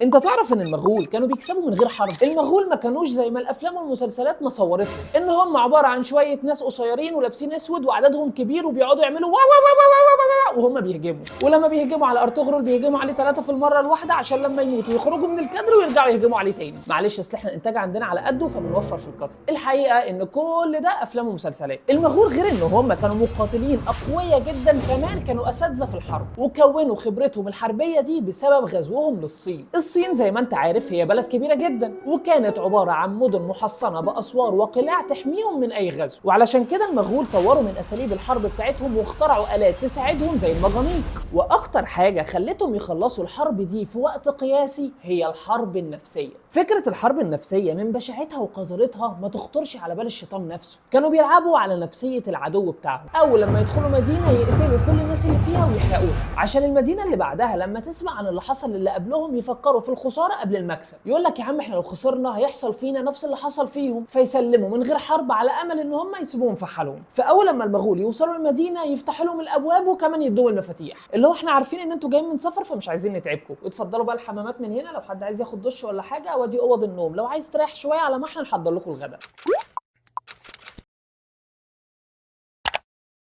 انت تعرف ان المغول كانوا بيكسبوا من غير حرب؟ المغول ما كانوش زي ما الافلام والمسلسلات ما صورتهم، ان هم عبارة عن شوية ناس قصيرين ولابسين اسود وعددهم كبير وبيقعدوا يعملوا وا وا وا وا وا وا وهم بيهجموا، ولما بيهجموا على ارطغرل بيهجموا عليه 3 في المرة الواحدة عشان لما يموتوا يخرجوا من الكادر ويرجعوا يهجموا عليه تاني. معلش اصل احنا الانتاج عندنا على قده فبنوفر في القصد. الحقيقة ان كل ده افلام ومسلسلات. المغول غير ان هم كانوا مقاتلين اقوياء جدا، كمان كانوا اساتذة في الحرب، وكونوا خبرتهم الحربية دي بسبب غزوهم للصين. الصين زي ما انت عارف هي بلد كبيرة جدا، وكانت عبارة عن مدن محصنة باسوار وقلاع تحميهم من اي غزو، وعلشان كده المغول طوروا من اساليب الحرب بتاعتهم واخترعوا الات تساعدهم زي المجانيق. واكتر حاجة خلتهم يخلصوا الحرب دي في وقت قياسي هي الحرب النفسية. فكرة الحرب النفسية من بشاعتها وقذارتها ما تخطرش على بال الشيطان نفسه. كانوا بيلعبوا على نفسية العدو بتاعهم، اول لما يدخلوا مدينة يقتلوا كل الناس اللي فيها ويحرقوها، عشان المدينة اللي بعدها لما تسمع عن اللي حصل للي قبلهم يفكروا في الخسارة قبل المكسب. يقول لك يا عم احنا لو خسرنا هيحصل فينا نفس اللي حصل فيهم، فيسلموا من غير حرب على امل ان هم يسيبوهم في حالهم. فاول لما المغول يوصلوا المدينة يفتحوا لهم الابواب وكمان يدوهم المفاتيح، اللي هو احنا عارفين ان انتوا جايين من سفر فمش عايزين نتعبكم، واتفضلوا بقى الحمامات من هنا لو حد عايز ياخد دش ولا حاجة، وادي اوض النوم لو عايز تريح شوية على ما احنا نحضر لكم الغداء.